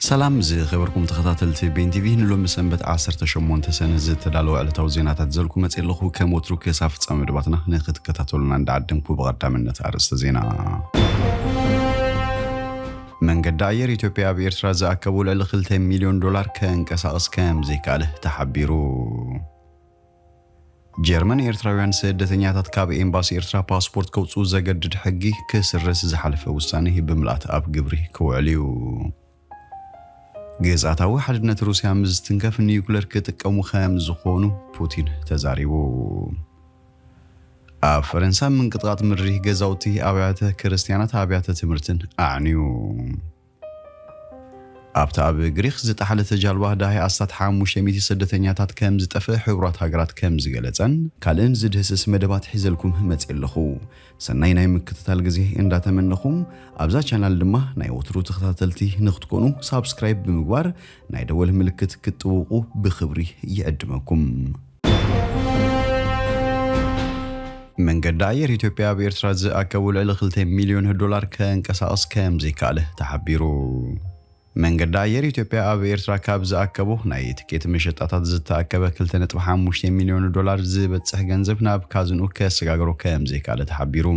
ሰላም ዝኸበርኩም ተኸታተልቲ ቤን ቲቪ፣ ንሎሚ ሰንበት ዓሰርተ ሸሞንተ ሰነ ዝተዳለወ ዕለታዊ ዜናታት ዘልኩ መጽእ ኣለኹ። ከም ወትሩ ክሳብ ፍጻመ መደባትና ንክትከታተሉና እንዳዓደምኩ፣ ብቐዳምነት ኣርእስተ ዜና። መንገዲ ኣየር ኢትዮጵያ ኣብ ኤርትራ ዝኣከቡ ልዕሊ ክልተ ሚልዮን ዶላር ከንቀሳቕስ ከም ዘይከኣለ ተሓቢሩ። ጀርመን ኤርትራውያን ስደተኛታት ካብ ኤምባሲ ኤርትራ ፓስፖርት ከውጽኡ ዘገድድ ሕጊ ክስረስ ዝሓለፈ ውሳኔ ብምልኣት ኣብ ግብሪ ክውዕል እዩ። ግዝኣታዊ ሓድነት ሩስያ ምስ ዝትንከፍ ኒውክለር ክጥቀሙ ከም ዝኾኑ ፑቲን ተዛሪቡ። ኣብ ፈረንሳ ምንቅጥቃጥ ምድሪ ገዛውቲ፣ ኣብያተ ክርስቲያናት፣ ኣብያተ ትምህርትን ኣዕንዩ። ኣብታ ኣብ ግሪክ ዝጠሓለት ጃልባ ዳሂ ኣስታት ሓሙሽተ ሚእቲ ስደተኛታት ከም ዝጠፍእ ሕቡራት ሃገራት ከም ዝገለጸን ካልእን ዝድህስስ መደባት ሒዘልኩም መጽእ ኣለኹ። ሰናይ ናይ ምክትታል ግዜ እንዳተመነኹም፣ ኣብዛ ቻናል ድማ ናይ ወትሩ ተኸታተልቲ ንክትኮኑ ሳብስክራይብ ብምግባር ናይ ደወል ምልክት ክትጥውቑ ብኽብሪ ይዕድመኩም። መንገዲ ኣየር ኢትዮጵያ ኣብ ኤርትራ ዝኣከቡ ልዕሊ ክልተ ሚልዮን ዶላር ከንቀሳቕስ ከም ዘይከኣለ ተሓቢሩ። መንገዲ ኣየር ኢትዮጵያ ኣብ ኤርትራ ካብ ዝኣከቡ ናይ ትኬት መሸጣታት ዝተኣከበ ክልተ ነጥቢ ሓሙሽተ ሚልዮን ዶላር ዝበጽሕ ገንዘብ ናብ ካዝንኡ ከሰጋግሮ ከም ዘይከኣለ ተሓቢሩ።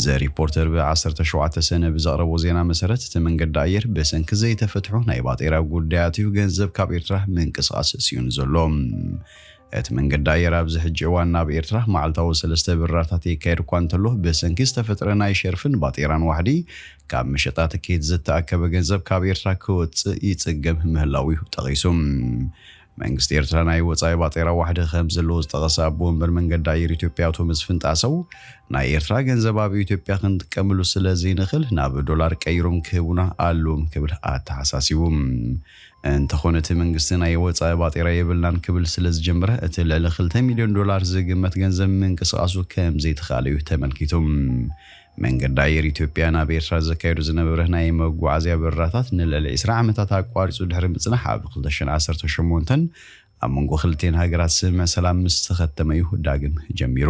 ዘ ሪፖርተር ብ ዓሰርተ ሸውዓተ ሰነ ብዘቕረቦ ዜና መሰረት፣ እቲ መንገዲ ኣየር ብሰንኪ ዘይተፈትሑ ናይ ባጤራ ጉዳያት እዩ ገንዘብ ካብ ኤርትራ ምንቅስቓስ ስዩኑ ዘሎ። እቲ መንገዲ ኣየር ኣብዚ ሕጂ እዋን ናብ ኤርትራ መዓልታዊ ሰለስተ በረራታት የካየድ እኳ እንተሎ፣ ብሰንኪ ዝተፈጥረ ናይ ሸርፍን ባጤራን ዋሕዲ፣ ካብ መሸጣ ትኬት ዝተኣከበ ገንዘብ ካብ ኤርትራ ክወጽእ ይጽገም ምህላው እዩ ጠቒሱ። መንግስቲ ኤርትራ ናይ ወጻኢ ባጤራ ዋሕዲ ከም ዘለዎ ዝጠቐሰ ኣቦ ወንበር መንገዲ ኣየር ኢትዮጵያ ኣቶ መስፍን ጣሰው፣ ናይ ኤርትራ ገንዘብ ኣብ ኢትዮጵያ ክንጥቀምሉ ስለ ዘይንኽእል ናብ ዶላር ቀይሮም ክህቡና ኣለዎም ክብል ኣተሓሳሲቡ። እንተኾነ እቲ መንግስቲ ናይ ወጻኢ ባጤራ የብልናን ክብል ስለ ዝጀመረ፣ እቲ ልዕሊ ክልተ ሚልዮን ዶላር ዝግመት ገንዘብ ምንቅስቓሱ ከም ዘይተኻእለ እዩ ተመልኪቱ። መንገዲ ኣየር ኢትዮጵያ ናብ ኤርትራ ዘካየዱ ዝነበረ ናይ መጓዓዝያ በረራታት ንልዕሊ ዕስራ ዓመታት ኣቋሪጹ ድሕሪ ምጽናሕ፣ ኣብ ክልተ ሽሕን ዓሰርተ ሸሞንተን ኣብ መንጎ ክልቴን ሃገራት ስምምዕ ሰላም ምስ ተኸተመ እዩ ዳግም ጀሚሩ።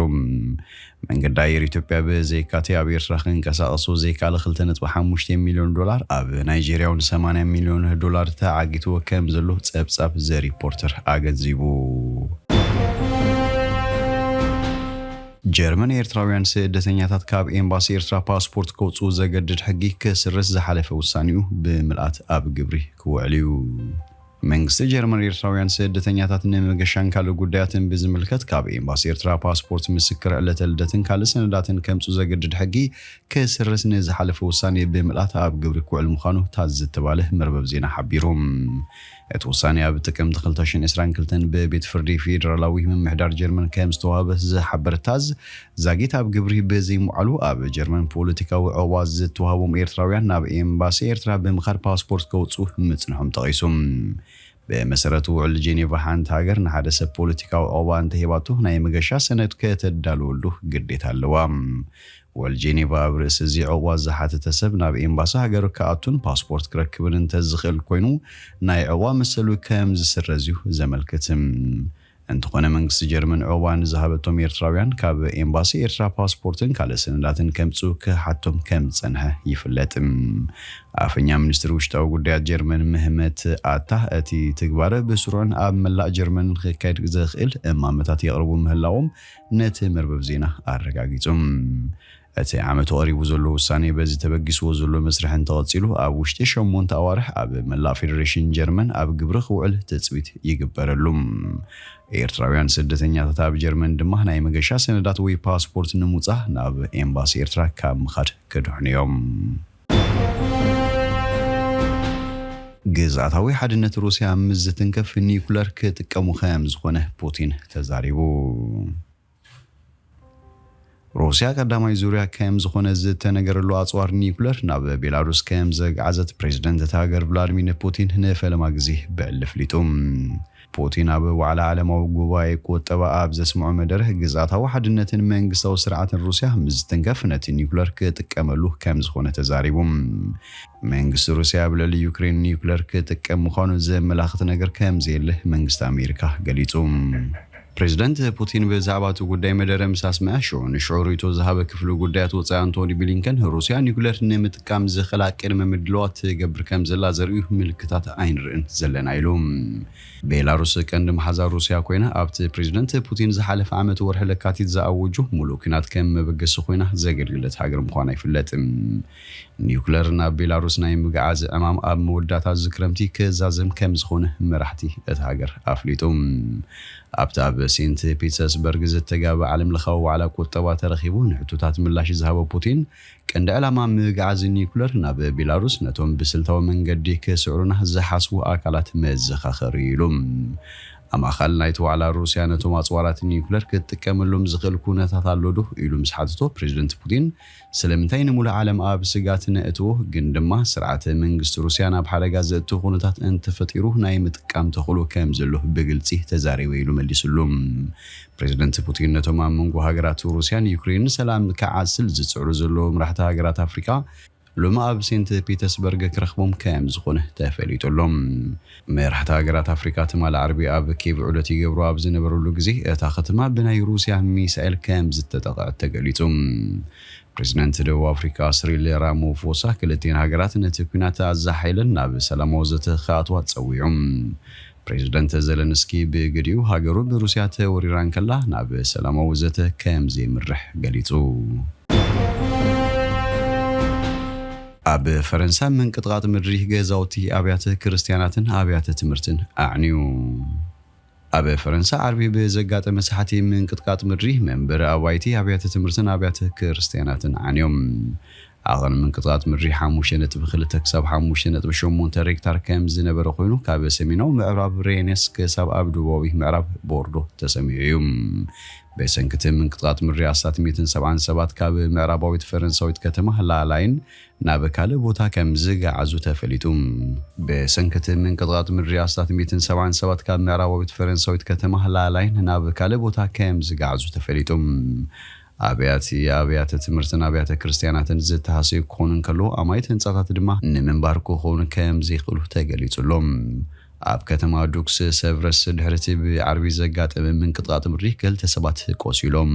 መንገዲ ኣየር ኢትዮጵያ ብዘይካቲ ኣብ ኤርትራ ክንቀሳቐሱ ዘይከኣለ ክልተ ነጥቢ ሓሙሽተ ሚልዮን ዶላር፣ ኣብ ናይጄርያ እውን ሰማንያ ሚልዮን ዶላር ተዓጊትዎ ከም ዘሎ ጸብጻብ ዘ ሪፖርተር ኣገንዚቡ። ጀርመን ኤርትራውያን ስደተኛታት ካብ ኤምባሲ ኤርትራ ፓስፖርት ከውጽኡ ዘገድድ ሕጊ ክስረዝ ዝሓለፈ ውሳኔኡ ብምልኣት ኣብ ግብሪ ክውዕል እዩ። መንግስቲ ጀርመን ኤርትራውያን ስደተኛታት ንመገሻን ካልእ ጉዳያትን ብዝምልከት ካብ ኤምባሲ ኤርትራ ፓስፖርት፣ ምስክር ዕለተ ልደትን ካልእ ሰነዳትን ከምጹ ዘገድድ ሕጊ ክስረዝ ንዝሓለፈ ውሳኔ ብምልኣት ኣብ ግብሪ ክውዕል ምዃኑ ታዝ ዝተባለ መርበብ ዜና ሓቢሩ። እቲ ውሳኔ ኣብ ጥቅምቲ ክልተ ሽሕን ዕስራን ክልተን ብቤት ፍርዲ ፌደራላዊ ምምሕዳር ጀርመን ከም ዝተዋህበ ዝሓበረ ታዝ፣ ዛጊት ኣብ ግብሪ ብዘይምውዓሉ ኣብ ጀርመን ፖለቲካዊ ዕቑባ ዝተዋህቦም ኤርትራውያን ናብ ኤምባሲ ኤርትራ ብምኻድ ፓስፖርት ከውጽኡ ምጽንሖም ጠቒሱ። ብመሰረት ውዕል ጄኔቫ፣ ሓንቲ ሃገር ንሓደ ሰብ ፖለቲካዊ ዕቑባ እንተሂባቶ፣ ናይ መገሻ ሰነድ ከተዳልወሉ ግዴታ ኣለዋ። ውዕል ጄኔቫ ኣብ ርእሲ እዚ ዕቑባ ዝሓተተ ሰብ ናብ ኤምባሲ ሃገሩ ክኣቱን ፓስፖርት ክረክብን እንተዝኽእል ኮይኑ፣ ናይ ዕቑባ መሰሉ ከም ዝስረዝ እዩ ዘመልክት። እንተኾነ መንግስቲ ጀርመን ዕቑባ ንዝሃበቶም ኤርትራውያን ካብ ኤምባሲ ኤርትራ ፓስፖርትን ካልእ ሰነዳትን ከምጽኡ ክሓቶም ከም ዝጸንሐ ይፍለጥ። ኣፈኛ ሚኒስትሪ ውሽጣዊ ጉዳያት ጀርመን ምህመት ኣታ፣ እቲ ትግባረ ብስሩዕን ኣብ መላእ ጀርመንን ክካየድ ዘኽእል እማመታት የቕርቡ ምህላዎም ነቲ መርበብ ዜና ኣረጋጊጹ። እቲ ዓመቱ ቀሪቡ ዘሎ ውሳኔ በዚ ተበጊስዎ ዘሎ መስርሕ እንተቐጺሉ፣ ኣብ ውሽጢ ሸሞንተ ኣዋርሕ ኣብ መላእ ፌደሬሽን ጀርመን ኣብ ግብሪ ክውዕል ትጽቢት ይግበረሉ። ኤርትራውያን ስደተኛታት ኣብ ጀርመን ድማ ናይ መገሻ ሰነዳት ወይ ፓስፖርት ንምውጻእ ናብ ኤምባሲ ኤርትራ ካብ ምኻድ ክድሕኑ እዮም። ግዝኣታዊ ሓድነት ሩስያ ምስ ዝትንከፍ ኒኩለር ክጥቀሙ ከም ዝኾነ ፑቲን ተዛሪቡ። ሩስያ ቀዳማይ ዙርያ ከም ዝኾነ ዝተነገረሉ ኣጽዋር ኒኩለር ናብ ቤላሩስ ከም ዘግዓዘት ፕሬዝደንት እታ ሃገር ቭላድሚር ፑቲን ንፈለማ ግዜ ብዕሊ ኣፍሊጡ። ፑቲን ኣብ ዋዕላ ዓለማዊ ጉባኤ ቁጠባ ኣብ ዘስምዖ መደረ፣ ግዝኣታዊ ሓድነትን መንግስታዊ ስርዓትን ሩስያ ምስ ዝትንከፍ ነቲ ኒኩለር ክጥቀመሉ ከም ዝኾነ ተዛሪቡ። መንግስቲ ሩስያ ኣብ ልዕሊ ዩክሬን ኒኩለር ክጥቀም ምዃኑ ዘመላኽት ነገር ከም ዘየለ መንግስቲ ኣሜሪካ ገሊጹ። ፕሬዚደንት ፑቲን ብዛዕባ እቲ ጉዳይ መደረ ምስ ኣስምዐ፣ ሽዑ ንሽዑ ርእይቶ ዝሃበ ክፍሊ ጉዳያት ወጻኢ ኣንቶኒ ብሊንከን፣ ሩስያ ኒኩሌር ንምጥቃም ዝኽእላ ቅድመ ምድላዋት ትገብር ከም ዘላ ዘርእዩ ምልክታት ኣይንርእን ዘለና ኢሉ። ቤላሩስ ቀንዲ መሓዛ ሩስያ ኮይና፣ ኣብቲ ፕሬዚደንት ፑቲን ዝሓለፈ ዓመት ወርሒ ለካቲት ዝኣወጆ ሙሉእ ኲናት ከም መበገሲ ኮይና ዘገልግለት ሃገር ምዃና ይፍለጥ። ኒውክለር ናብ ቤላሩስ ናይ ምግዓዝ ዕማም ኣብ መወዳእታ እዚ ክረምቲ ክዛዘም ከም ዝኾነ መራሕቲ እታ ሃገር ኣፍሊጡ። ኣብቲ ኣብ ሴንት ፒተርስበርግ ዝተጋበ ዓለም ለኻዊ ዋዕላ ቁጠባ ተረኺቡ ንሕቶታት ምላሽ ዝሃበ ፑቲን፣ ቀንዲ ዕላማ ምግዓዝ ኒውክለር ናብ ቤላሩስ ነቶም ብስልታዊ መንገዲ ክስዕሩና ዝሓስቡ ኣካላት መዘኻኸሪ እዩ ኢሉ። ኣብ ማእኸል ናይቲ ዋዕላ ሩስያ ነቶም ኣፅዋራት ኒውክለር ክትጥቀመሎም ዝኽእል ኩነታት ኣሎ ዶ ኢሉ ምስ ሓተቶ ፕሬዚደንት ፑቲን፣ ስለምንታይ ንሙሉእ ዓለም ኣብ ስጋት ነእትዎ ግን ድማ ስርዓተ መንግስቲ ሩስያ ናብ ሓደጋ ዘእቱ ኩነታት እንተፈጢሩ ናይ ምጥቃም ተኽእሎ ከም ዘሎ ብግልፂ ተዛሪበ ኢሉ መሊሱሉ። ፕሬዚደንት ፑቲን ነቶም ኣብ መንጎ ሃገራት ሩስያን ዩክሬንን ሰላም ክዓስል ዝፅዕሩ ዘለዉ መራሕቲ ሃገራት ኣፍሪካ ሎሚ ኣብ ሴንት ፒተርስበርግ ክረኽቦም ከም ዝኾነ ተፈሊጡ ኣሎ። መራሕቲ ሃገራት ኣፍሪካ ትማሊ ዓርቢ ኣብ ኬቭ ዑደት ይገብሩ ኣብ ዝነበሩሉ ግዜ እታ ከተማ ብናይ ሩስያ ሚሳኤል ከም ዝተጠቕዐት ተገሊጹ። ፕሬዚደንት ደቡብ ኣፍሪካ ስሪል ራማፎሳ ክልቲኤን ሃገራት ነቲ ኲናት ኣዛሓይለን ናብ ሰላማዊ ዘተ ክኣትዋ ጸዊዑ። ፕሬዚደንት ዘለንስኪ ብግዲኡ ሃገሩ ብሩስያ ተወሪራ እንከላ ናብ ሰላማዊ ዘተ ከም ዘይምርሕ ገሊጹ። ኣብ ፈረንሳ ምንቅጥቃጥ ምድሪ ገዛውቲ፣ ኣብያተ ክርስትያናትን ኣብያተ ትምህርትን ኣዕንዩ። ኣብ ፈረንሳ ዓርቢ ብዘጋጠመ ሰሓቲ ምንቅጥቃጥ ምድሪ መንበሪ ኣባይቲ፣ ኣብያተ ትምህርትን ኣብያተ ክርስትያናትን ዓንዮም። ዓቐን ምንቅጥቃጥ ምድሪ ሓሙሽተ ነጥቢ ክልተ ክሳብ ሓሙሽተ ነጥቢ ሸሞንተ ሬክታር ከም ዝነበረ ኮይኑ፣ ካብ ሰሜናዊ ምዕራብ ሬኔስ ክሳብ ኣብ ደቡባዊ ምዕራብ ቦርዶ ተሰሚዑ እዩ። ብሰንኪ እቲ ምንቅጥቃጥ ምድሪ ኣስታት ሚእትን ሰብዓን ሰባት ካብ ምዕራባዊት ፈረንሳዊት ከተማ ላላይን ናብ ካልእ ቦታ ከም ዝገዓዙ ተፈሊጡ። ብሰንኪ እቲ ምንቅጥቃጥ ምድሪ ኣስታት ሚእትን ሰብዓን ሰባት ካብ ምዕራባዊት ፈረንሳዊት ከተማ ላላይን ናብ ካልእ ቦታ ከም ዝገዓዙ ተፈሊጡ። ኣብያቲ ኣብያተ ትምህርትን ኣብያተ ክርስትያናትን ዝተሃሰዩ ክኾኑ እንከለዉ፣ ኣማይት ህንጻታት ድማ ንምንባር ክኾኑ ከም ዘይኽእሉ ተገሊጹ ኣሎ። ኣብ ከተማ ዱክስ ሰቭረስ ድሕሪ እቲ ብዓርቢ ዘጋጠመ ምንቅጥቃጥ ምድሪ ክልተ ሰባት ቆሲሎም።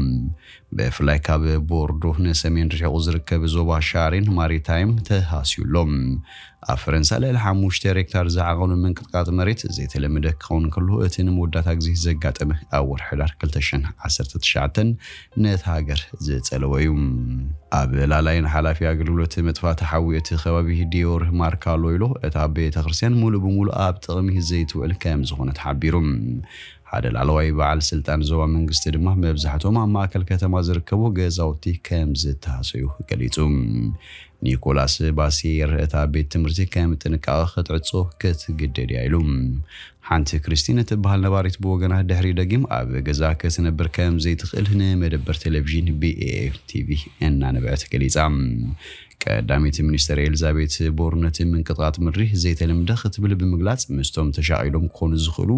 ብፍላይ ካብ ቦርዶ ንሰሜን ርሒቑ ዝርከብ ዞባ ሻሬን ማሪታይም ተሃስዩ ኣሎ። ኣብ ፈረንሳ ልዕሊ ሓሙሽተ ሬክታር ዝዓቐኑ ምንቅጥቃጥ መሬት ዘይተለመደ ክኸውን ከሎ፣ እቲ ንመወዳእታ ግዜ ዘጋጠመ ኣብ ወርሒ ሕዳር ክልተ ሽሕን ዓሰርተ ትሽዓተን ነታ ሃገር ዝጸለወ እዩ። ኣብ ላላይን ሓላፊ ኣገልግሎት መጥፋእቲ ሓዊ እቲ ከባቢ ዲዮር ማርካሎ ኢሎ፣ እታ ቤተ ክርስቲያን ሙሉእ ብሙሉእ ኣብ ጥቕሚ ዘይትውዕል ከም ዝኾነት ሓቢሩ። ሓደ ላዕለዋይ በዓል ስልጣን ዞባ መንግስቲ ድማ መብዛሕትኦም ኣብ ማእከል ከተማ ዝርከቡ ገዛውቲ ከም ዝተሃሰዩ ገሊጹ። ኒኮላስ ባሲየር እታ ቤት ትምህርቲ ከም ጥንቃቐ ክትዕጾ ክትግደድ እያ ኢሉ። ሓንቲ ክሪስቲን እትበሃል ነባሪት ብወገና ድሕሪ ደጊም ኣብ ገዛ ክትነብር ከም ዘይትኽእል ንመደበር ቴሌቪዥን ቢ ኤ ኤፍ ቲ ቪ እናነበዐት ገሊጻ። ቀዳመይቲ ሚኒስትር ኤልዛቤት ቦርን ነቲ ምንቅጥቃጥ ምድሪ ዘይተለምደ ክትብል ብምግላጽ፣ ምስቶም ተሻቒሎም ክኾኑ ዝኽእሉ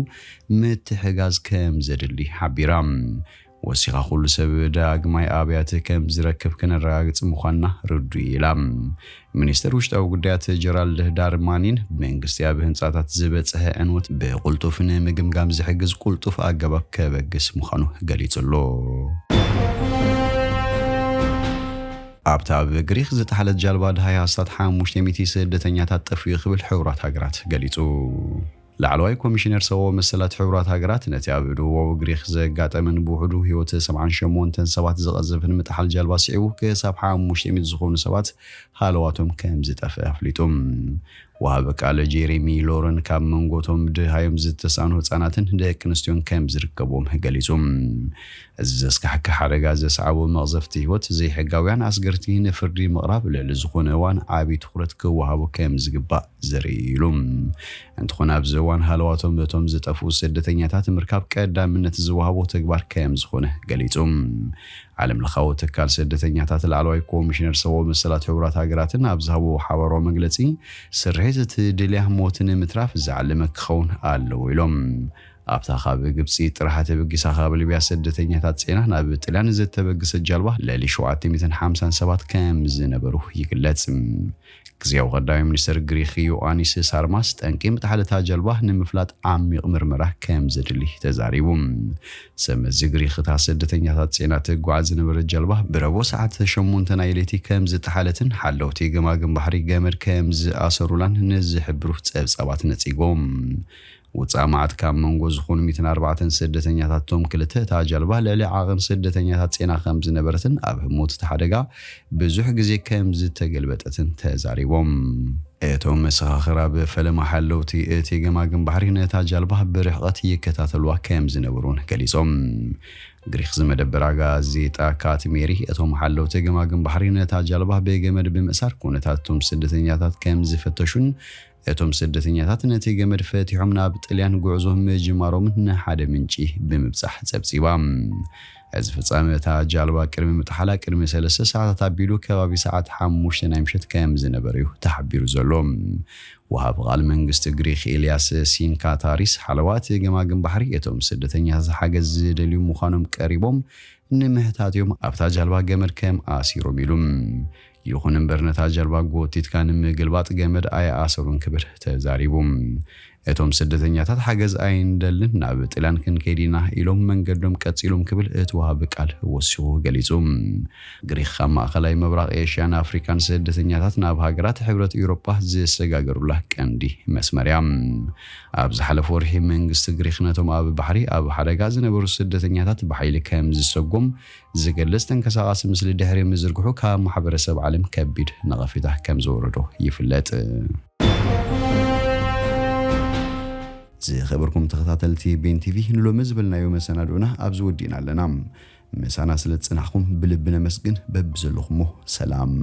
ምትሕጋዝ ከም ዘድሊ ሓቢራ። ወሲኻ፣ ኩሉ ሰብ ዳግማይ ኣብያተ ከም ዝረክብ ከነረጋግጽ ምዃንና ርዱእ ኢላ። ሚኒስትር ውሽጣዊ ጉዳያት ጀራልድ ዳርማኒን፣ መንግስቲ ኣብ ህንጻታት ዝበጽሐ ዕንወት ብቕልጡፍ ንምግምጋም ዝሕግዝ ቁልጡፍ ኣገባብ ከበግስ ምዃኑ ገሊጹ ኣሎ። ኣብታ ኣብ ግሪክ ዝጠሓለት ጃልባ ደሃይ ኣስታት ሓሙሽተ ሚእቲ ስደተኛታት ጠፍኡ ክብል ሕቡራት ሃገራት ገሊጹ። ላዕለዋይ ኮሚሽነር ሰብኣዊ መሰላት ሕቡራት ሃገራት፣ ነቲ ኣብ ደቡባዊ ግሪክ ዘጋጠመን ብውሕዱ ህይወት ሰብዓን ሸሞንተን ሰባት ዝቐዘፈን ምጥሓል ጃልባ ስዒቡ፣ ክሳብ ሓሙሽተ ሚእቲ ዝኾኑ ሰባት ሃለዋቶም ከም ዝጠፍእ ኣፍሊጡ። ወሃቢ ቃል ጄሬሚ ሎረን ካብ መንጎቶም ድሃዮም ዝተሳእኑ ህጻናትን ደቂ ኣንስትዮን ከም ዝርከብዎም ገሊጹ። እዚ ዘስካሕክሕ ሓደጋ ዘስዓቦ መቕዘፍቲ ህይወት ዘይሕጋውያን ኣስገርቲ ንፍርዲ ምቕራብ ልዕሊ ዝኾነ እዋን ዓቢ ትኹረት ክወሃቦ ከም ዝግባእ ዘርኢ ኢሉ። እንተኾነ፣ ኣብዚ እዋን ሃለዋቶም እቶም ዝጠፍኡ ስደተኛታት ምርካብ ቀዳምነት ዝወሃቦ ተግባር ከም ዝኾነ ገሊጹ። ዓለም ለኻዊ ትካል ስደተኛታት ላዕለዋይ ኮሚሽነር ሰብኣዊ መሰላት ሕቡራት ሃገራትን ኣብ ዝሃቦ ሓባራዊ መግለጺ፣ ስርሒት እቲ ድልያ ሞት ንምትራፍ ዝዓለመ ክኸውን ኣለዎ ኢሎም። ኣብታ ካብ ግብፂ ጥራሕ ተበጊሳ ካብ ሊብያ ስደተኛታት ፂዒና ናብ ጥልያን ዝተበገሰት ጃልባ ልዕሊ ሸውዓተ ሚእትን ሓምሳን ሰባት ከም ዝነበሩ ይግለጽ። ግዜያዊ ቀዳማይ ሚኒስትር ግሪክ ዮኣኒስ ሳርማስ ጠንቂ ምጥሓል እታ ጀልባ ንምፍላጥ ዓሚቕ ምርመራ ከም ዘድሊ ተዛሪቡ። ሰብ መዚ ግሪክ እታ ስደተኛታት ፂዒና ትጓዓዝ ዝነበረት ጀልባ ብረቡዕ ሰዓት ሸሞንተ ናይ ለይቲ ከም ዝጠሓለትን ሓለውቲ ገማግም ባሕሪ ገመድ ከም ዝኣሰሩላን ንዝሕብሩ ጸብጻባት ነጺጎም። ውጻእ መዓት ካብ መንጎ ዝኾኑ ሚእትን ኣርባዕተን ስደተኛታት እቶም ክልተ እታ ጀልባ ልዕሊ ዓቐን ስደተኛታት ፂዒና ከም ዝነበረትን ኣብ ህሞት እቲ ሓደጋ ብዙሕ ግዜ ከም ዝተገልበጠትን ተዛሪቦም። እቶም መሰኻኽር ኣብ ፈለማ ሓለውቲ እቲ ገማግም ባሕሪ ነታ ጃልባ ብርሕቐት ይከታተልዋ ከም ዝነበሩን ገሊጾም። ግሪክ ዝመደበራ ጋዜጣ ካትሜሪ እቶም ሓለውቲ ገማግም ባሕሪ ነታ ጃልባ ብገመድ ብምእሳር ኩነታት እቶም ስደተኛታት ከም ዝፈተሹን እቶም ስደተኛታት ነቲ ገመድ ፈቲሖም ናብ ጥልያን ጉዕዞ ምጅማሮምን ንሓደ ምንጪ ብምብጻሕ ጸብጺባ። እዚ ፍጻመ እታ ጃልባ ቅድሚ ምጥሓላ ቅድሚ ሰለስተ ሰዓታት ኣቢሉ ከባቢ ሰዓት ሓሙሽተ ናይ ምሸት ከም ዝነበረ እዩ ተሓቢሩ ዘሎ። ወሃቢ ቃል መንግስቲ ግሪክ ኤልያስ ሲንካታሪስ ሓለዋ እቲ ገማግም ባሕሪ እቶም ስደተኛታት ሓገዝ ዝደልዩ ምዃኖም ቀሪቦም ንምህታት እዮም ኣብታ ጃልባ ገመድ ከም ኣሲሮም ኢሉ። ይኹን እምበር ነታ ጀልባ ጎቲትካ ንምግልባጥ ገመድ ኣይኣሰሩን ክብል ተዛሪቡ። እቶም ስደተኛታት ሓገዝ ኣይንደልን ናብ ጥልያን ክንከይድ ኢና ኢሎም መንገዶም ቀጺሎም ክብል እቲ ወሃቢ ቃል ወሲኹ ገሊጹ። ግሪክ ካብ ማእኸላይ ምብራቕ ኤሽያን ኣፍሪካን ስደተኛታት ናብ ሃገራት ሕብረት ኤውሮጳ ዝሰጋገሩላ ቀንዲ መስመር እያ። ኣብ ዝሓለፈ ወርሒ መንግስቲ ግሪክ ነቶም ኣብ ባሕሪ ኣብ ሓደጋ ዝነበሩ ስደተኛታት ብሓይሊ ከም ዝሰጎም ዝገልጽ ተንቀሳቓሲ ምስሊ ድሕሪ ምዝርግሑ ካብ ማሕበረሰብ ዓለም ከቢድ ነቐፌታ ከም ዘወረዶ ይፍለጥ። ዝኸበርኩም ተኸታተልቲ ቤን ቲቪ ንሎሚ ዝበልናዮ መሰናድኡና ኣብዚ ወዲእና ኣለና። ምሳና ስለ ዝጽናሕኩም ብልቢ ነመስግን። በብዘለኹሞ ሰላም።